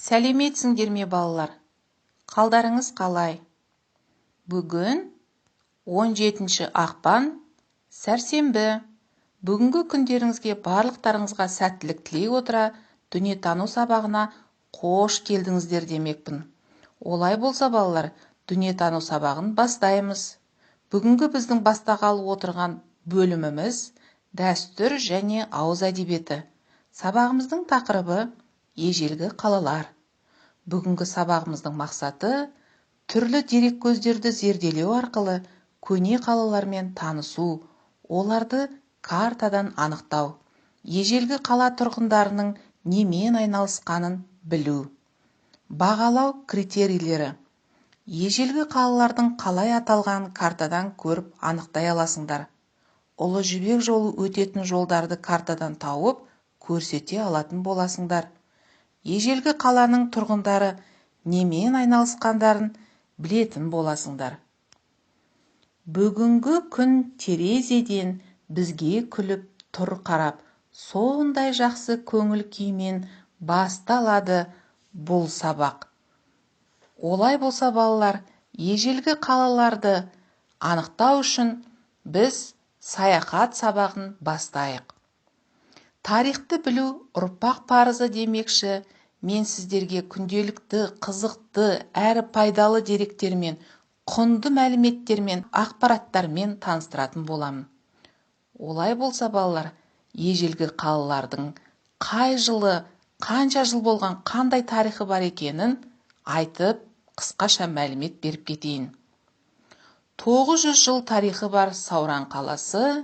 Сәлеметсіңдер ме, балалар? Қалдарыңыз қалай? Бүгін 17 ақпан, сәрсенбі. Бүгінгі күндеріңізге, барлықтарыңызға сәттілік тілей отыра, дүниетану сабағына қош келдіңіздер демекпін. Олай болса, балалар, дүниетану сабағын бастаймыз. Бүгінгі біздің бастағалы отырған бөліміміз – дәстүр және ауыз әдебиеті. Сабағымыздың тақырыбы – ежелгі қалалар. Бүгінгі сабағымыздың мақсаты – түрлі дереккөздерді зерделеу арқылы көне қалалармен танысу, оларды картадан анықтау, ежелгі қала тұрғындарының немен айналысқанын білу. Бағалау критерийлері: ежелгі қалалардың қалай аталғанын картадан көріп анықтай аласыңдар. Ұлы Жібек жолы өтетін жолдарды картадан тауып көрсете алатын боласыңдар. Ежелгі қаланың тұрғындары немен айналысқандарын білетін боласыңдар. Бүгінгі күн терезеден бізге күліп тұр қарап, сондай жақсы көңіл күймен басталады бұл сабақ. Олай болса, балалар, ежелгі қалаларды анықтау үшін біз саяхат сабағын бастайық. Тарихты білу – ұрпақ парызы демекші, мен сіздерге күнделікті қызықты әрі пайдалы деректермен, құнды мәліметтермен, ақпараттармен таныстыратын боламын. Олай болса, балалар, ежелгі қалалардың қай жылы, қанша жыл болған, қандай тарихы бар екенін айтып, қысқаша мәлімет беріп кетейін. 900 жыл тарихы бар Сауран қаласы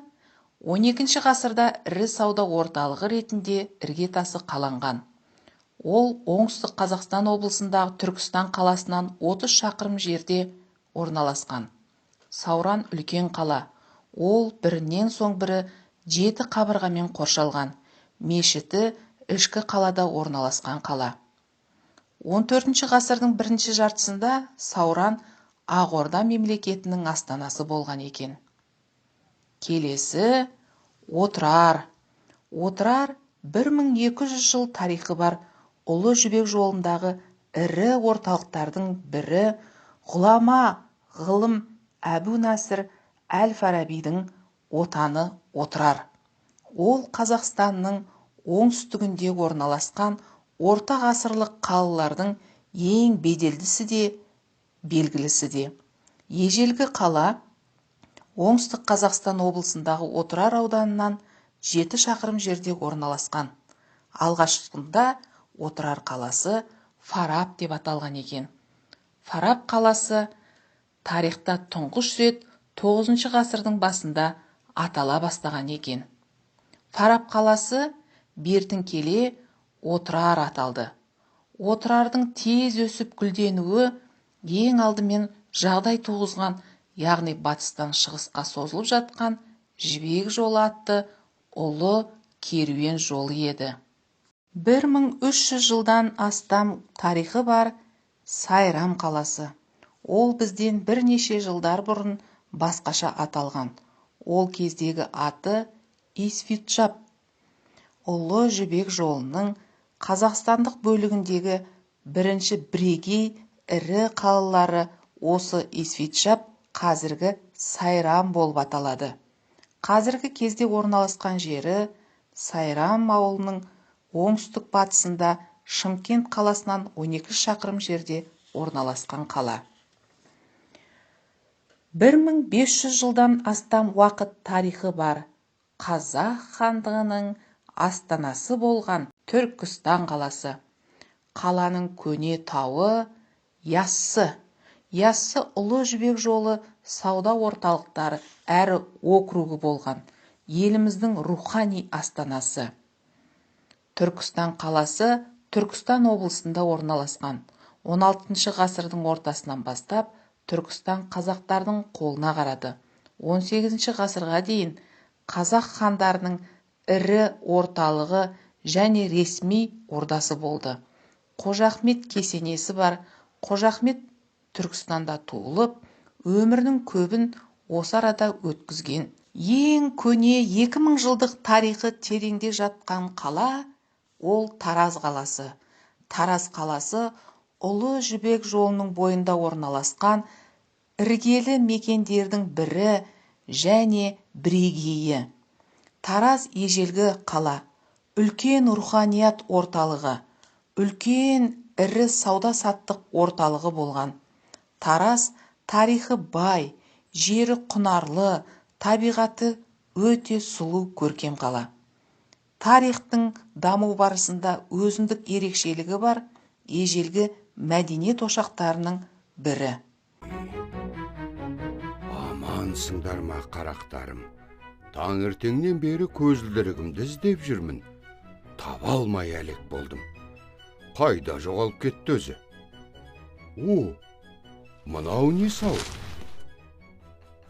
12 ғасырда ірі сауда орталығы ретінде іргетасы қаланған. Ол Оңтүстік Қазақстан облысындағы Түркістан қаласынан 30 шақырым жерде орналасқан. Сауран – үлкен қала. Ол бірінен соң бірі жеті қабырғамен қоршалған. Мешіті ішкі қалада орналасқан қала. 14 ғасырдың бірінші жартысында Сауран Ақ Орда мемлекетінің астанасы болған екен. Келесі – Отырар. Отырар – 1200 жыл тарихы бар Ұлы Жібек жолындағы ірі орталықтардың бірі. Ғұлама ғылым Әбу Насыр әл Фарабидің отаны Отырар. Ол Қазақстанның оңтүстігінде орналасқан орта ғасырлық қалалардың ең беделдісі де, белгілісі де. Ежелгі қала Оңтүстік Қазақстан облысындағы Отырар ауданынан 7 шақырым жерде орналасқан. Алғашқында Отырар қаласы Фараб деп аталған екен. Фараб қаласы тарихта тұңғыш рет 9 ғасырдың басында атала бастаған екен. Фараб қаласы бертін келе Отырар аталды. Отырардың тез өсіп гүлденуі ең алдымен жағдай туғызған, яғни батыстан шығысқа созылып жатқан Жібек жолы атты ұлы керуен жолы еді. 1300 жылдан астам тарихы бар Сайрам қаласы. Ол бізден бірнеше жылдар бұрын басқаша аталған. Ол кездегі аты – Исфиджаб. Ұлы Жібек жолының қазақстандық бөлігіндегі бірінші бірегей ірі қалалары осы Исфиджаб, қазіргі Сайрам болып аталады. Қазіргі кезде орналасқан жері – Сайрам ауылының оңтүстік батысында, Шымкент қаласынан 12 шақырым жерде орналасқан қала. 1500 жылдан астам уақыт тарихы бар Қазақ хандығының астанасы болған Түркістан қаласы. Қаланың көне тауы – Яссы. Яссы Ұлы Жібек жолы сауда орталықтары әрі округі болған еліміздің рухани астанасы. Түркістан қаласы Түркістан облысында орналасқан. 16 ғасырдың ортасынан бастап Түркістан қазақтардың қолына қарады. 18 ғасырға дейін қазақ хандарының ірі орталығы және ресми ордасы болды. Қожа Ахмет кесенесі бар. Қожа Ахмет Түркістанда туылып, өмірінің көбін осы арада өткізген. Ең көне, 2000 жылдық тарихы тереңде жатқан қала – ол Тараз қаласы. Тараз қаласы Ұлы Жібек жолының бойында орналасқан іргелі мекендердің бірі және бірегейі. Тараз ежелгі қала, үлкен руханият орталығы, үлкен ірі сауда-саттық орталығы болған. Тараз тарихы бай, жері құнарлы, табиғаты өте сұлу көркем қала. Тарихтың даму барысында өзіндік ерекшелігі бар ежелгі мәдениет ошақтарының бірі. Амансыңдар ма, қарақтарым? Таңертеңнен бері көзілдірігімді іздеп жүрмін. Таба алмай әлек болдым. Қайда жоғалып кетті өзі? О, мынау не сау?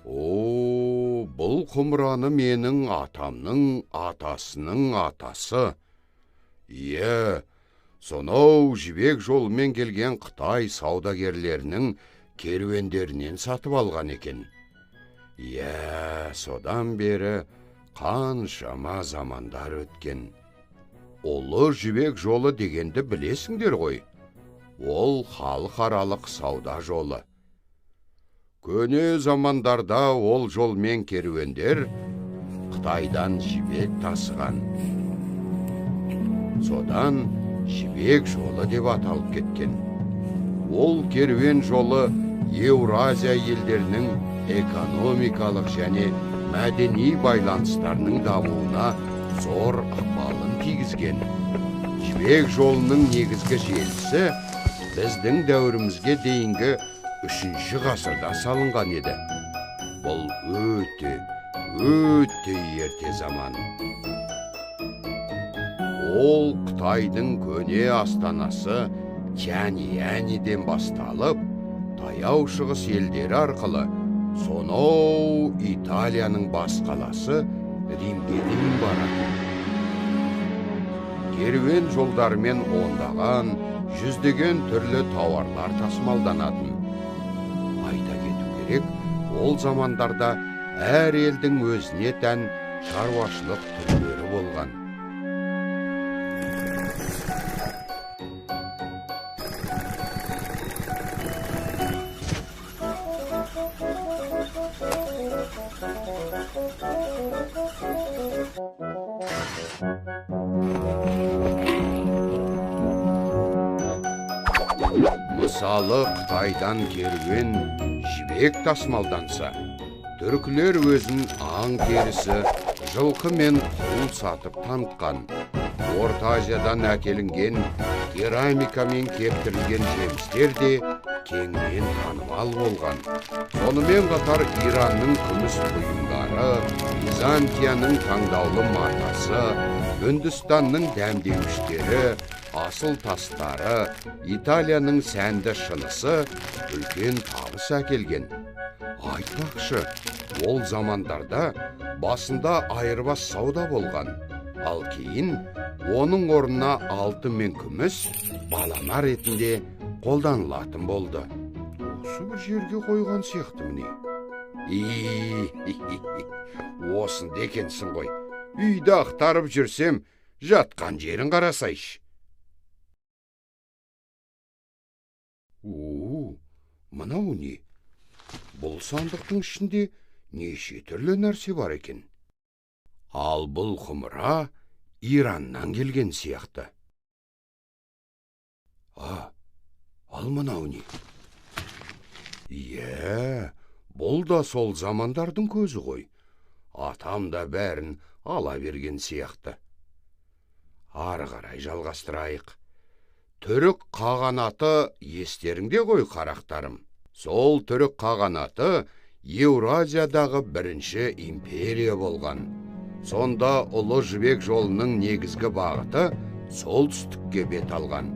О, бұл құмыраны менің атамның атасының атасы. Ие, сонау Жібек жолымен келген Қытай саудагерлерінің керуендерінен сатып алған екен. Иә, содан бері қаншама замандар өткен. Ұлы Жібек жолы дегенді білесіңдер ғой. Ол халықаралық сауда жолы. Көне замандарда ол жолмен керуендер Қытайдан жібек тасыған. Содан Жібек жолы деп аталып кеткен. Ол керуен жолы Еуразия елдерінің экономикалық және мәдени байланыстарының дамуына зор ықпалын тигізген. Жібек жолының негізгі желісі біздің дәуірімізге дейінгі 3-ші ғасырда салынған еді. Бұл өте, өте ерте заман. Ол Қытайдың көне астанасы Тяньаньден басталып, Таяу Шығыс елдері арқылы сонау Италияның бас қаласы Римге дейін баратын. Керуен жолдарымен ондаған, жүздеген түрлі тауарлар тасымалданатын. Айта кету керек, ол замандарда әр елдің өзіне тән шаруашылық түрлері болған. Мысалы, Қытайдан керуен жібек тасымалданса, түркілер өзін аң терісі, жылқы мен құл сатып танытқан. Орта Азиядан әкелінген керамика мен кептірілген жемістер де кеңінен танымал болған. Сонымен қатар Иранның күміс бұйымдары, Византияның таңдаулы матасы, Үндістанның дәмдеуіштері, асыл тастары, Италияның сәнді шынысы үлкен табыс әкелген. Айтпақшы, ол замандарда басында айырбас сауда болған, ал кейін оның орнына алтын мен күміс балама ретінде қолданылатын болды. Осы бір жерге қойған сияқты міне. Осында екенсің ғой. Үйді ақтарып жүрсем, жатқан жерін қарасайшы. О, мынау не? Бұл сандықтың ішінде неше түрлі нәрсе бар екен. Ал бұл құмыра Ираннан келген сияқты. А, ал мынау не? Иә, бұл да сол замандардың көзі ғой. Атам да бәрін ала берген сияқты. Ары қарай жалғастырайық. Түрік қағанаты естеріңде ғой, қарақтарым. Сол түрік қағанаты Еуразиядағы бірінші империя болған. Сонда Ұлы Жібек жолының негізгі бағыты солтүстікке бет алған.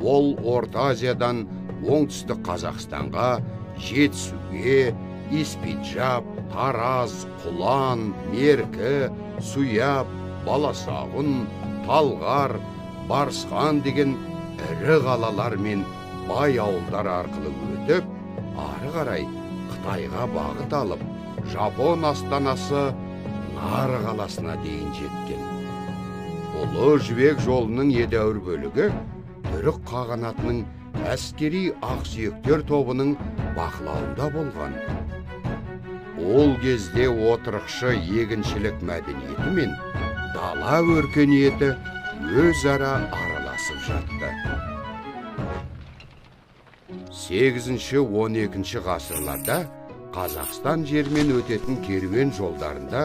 Ол Орта Азиядан оңтүстік Қазақстанға, Жетісуге, Испиджап, Тараз, Құлан, Меркі, Суяб, Баласағұн, Талғар, Барысхан деген ірі қалалар мен бай ауылдар арқылы өтіп, ары қарай Қытайға бағыт алып, Жапон астанасы Нара қаласына дейін жеткен. Ұлы Жібек жолының едәуір бөлігі Түрік қағанатының әскери ақсүйектер тобының бақылауында болған. Ол кезде отырықшы егіншілік мәдениеті мен дала өркениеті өзара араласып жатты. 8-12 ғасырларда Қазақстан жерімен өтетін керуен жолдарында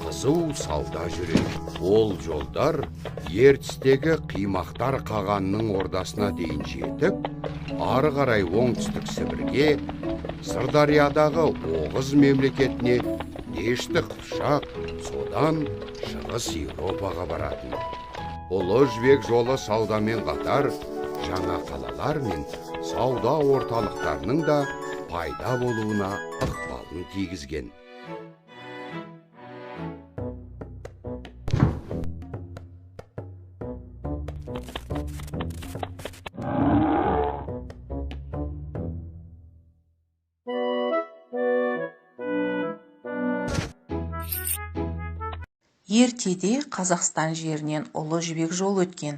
қызу сауда жүреді. Ол жолдар Ертістегі Қимақтар қағанының ордасына дейін жетіп, ары қарай оңтүстік Сібірге, Сырдариядағы Оғыз мемлекетіне, Дешті Қыпшақ, содан Шығыс Еуропаға баратын. Ұлы Жібек жолы саудамен қатар жаңа қалалар мен сауда орталықтарының да пайда болуына ықпалын тигізген. Ертеде Қазақстан жерінен Ұлы Жібек жолы өткен.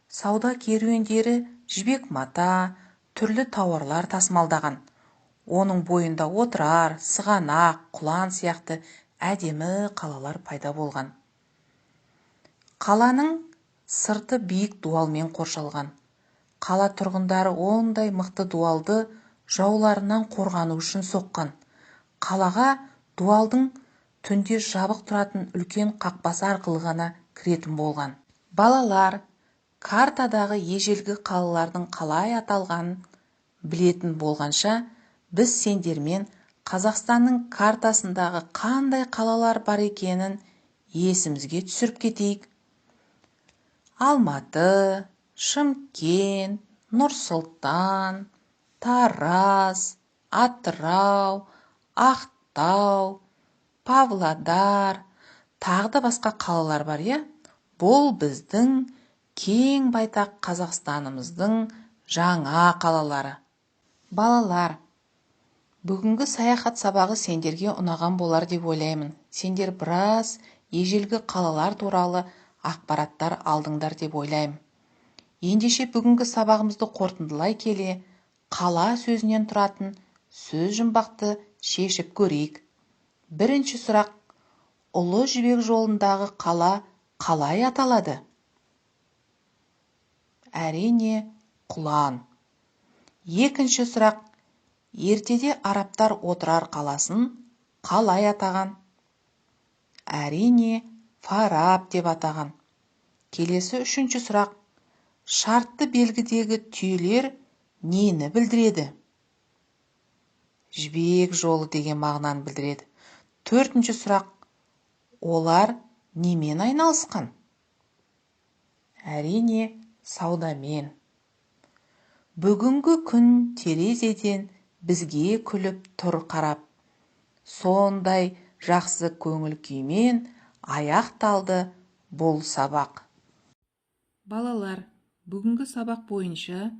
Сауда керуендері жібек мата, түрлі тауарлар тасымалдаған. Оның бойында Отырар, Сығанақ, Құлан сияқты әдемі қалалар пайда болған. Қаланың сырты биік дуалмен қоршалған. Қала тұрғындары ондай мықты дуалды жауларынан қорғану үшін соққан. Қалаға дуалдың түнде жабық тұратын үлкен қақпасы арқылы ғана кіретін болған. Балалар, картадағы ежелгі қалалардың қалай аталғанын білетін болғанша, біз сендермен Қазақстанның картасындағы қандай қалалар бар екенін есімізге түсіріп кетейік. Алматы, Шымкент, Нұр-Сұлтан, Тараз, Атырау, Ақтау, Павлодар, тағы да басқа қалалар бар, иә? Бұл біздің кең байтақ Қазақстанымыздың жаңа қалалары. Балалар, бүгінгі саяхат сабағы сендерге ұнаған болар деп ойлаймын. Сендер біраз ежелгі қалалар туралы ақпараттар алдыңдар деп ойлаймын. Ендеше бүгінгі сабағымызды қорытындылай келе, қала сөзінен тұратын сөз жұмбақты шешіп көрейік. Бірінші сұрақ, Ұлы Жібек жолындағы қала қалай аталады? Әрине, Құлан. Екінші сұрақ, ертеде арабтар Отырар қаласын қалай атаған? Әрине, Фараб деп атаған. Келесі үшінші сұрақ, шартты белгідегі түйелер нені білдіреді? Жібек жолы деген мағынаны білдіреді. Төртінші сұрақ, олар немен айналысқан? Әрине, саудамен. Бүгінгі күн терезеден бізге күліп тұр қарап. Сондай жақсы көңіл күймен аяқталды бұл сабақ. Балалар, бүгінгі сабақ бойынша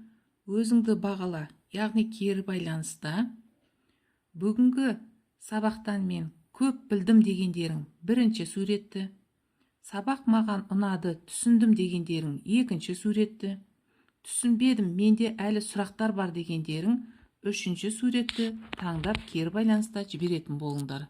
өзіңді бағала, яғни кері байланыста. Бүгінгі сабақтан мен көп білдім дегендерің бірінші суретті, сабақ маған ұнады, түсіндім дегендерің екінші суретті, түсінбедім, менде әлі сұрақтар бар дегендерің үшінші суретті таңдап кері байланыста жіберетін болыңдар.